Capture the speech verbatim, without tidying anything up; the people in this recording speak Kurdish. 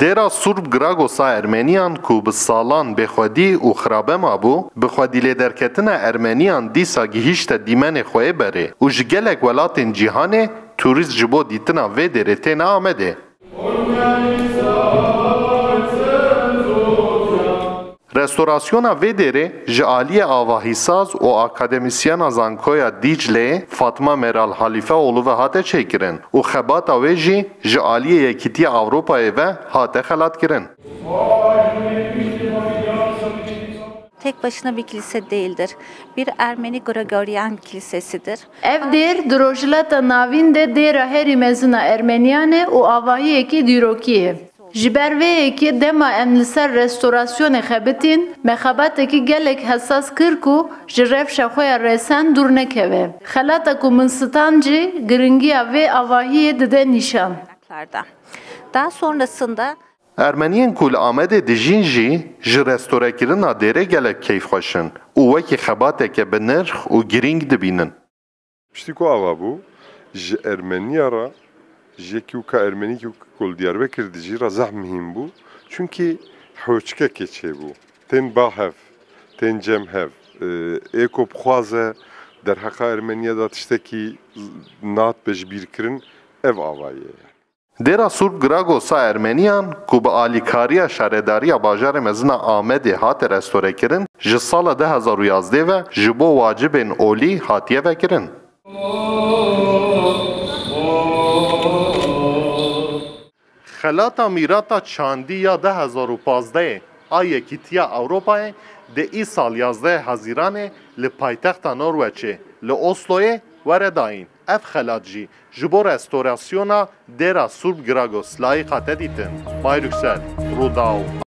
Dêra Sûrb Gragosa Ermeniyan ku bi salan bêxwedî û xirabe mabû, bi xwedîlêderketina Ermeniyan dîsa gihîşte dîmenê xwe yê berê û ji gelek welatên cîhanê turîst ji bo dîtina vê dêrê têne Amedê. Restorasyona vê dêrê ji aliyê avahîsaz û akademîsyena Zankoya Dîcleyê Fatma Meral Halîfeoğlu ve hate çêkirin û xebata wê jî ji aliyê Yekîtiya Ewropayê ve hate xelatkirin. Tek başına bir kilise değildir. Bir Ermeni Gregorian kilisesidir. Ev dêr di Rojhilata Navîn de dêra herî mezin a Ermeniyan e û avahiyekî dîrokî ye. Ji ber vê yekê dema em li ser restorasyonê xebitîn, me xebatekî gelek hesas kir ku ji rewşa xwe ya resen dûr nekeve. Xelata ku min stand jî giringiya vê avahiyê dide nîşan. Daha sonrasında Ermeniyên ku li Amedê dijîn jî ji restorekirina dêrê gelek keyfxweş in û wekî xebateke bi nirx û girîng dibînin. Piştî ku ava bû, ji Ermeniya re, ji yekî wika Ermenîkî ku li Diyarbekir dijî re zehf mihîm bû. Çunkî hewçkekê çêbû. Tên ba hev, tên cem hev. Ê ku bixwaze derheqa Ermeniya de tiştekî nat be ji bîr kirin, ev avayê ye. Dêra Sûrb Gragosa Ermeniyan ku bi alîkariya Şaredariya Bajarê Mezin a Amedê hate restorekirin, ji sala du hezar û yazdeh ve ji bo wacibên olî hatiye vekirin. Xelata Mîrata Çandî ya du hezar û pazdehê a Yekîtiya Ewropayê di îsal yazdehê Hezîranê li paytexta Norweçê, li Osloyê were dayîn. Ev xelat jî ji bo restorasyona Dêra Sûrb Gragos layîq hate dîtin. May Yüksel, Rûdaw.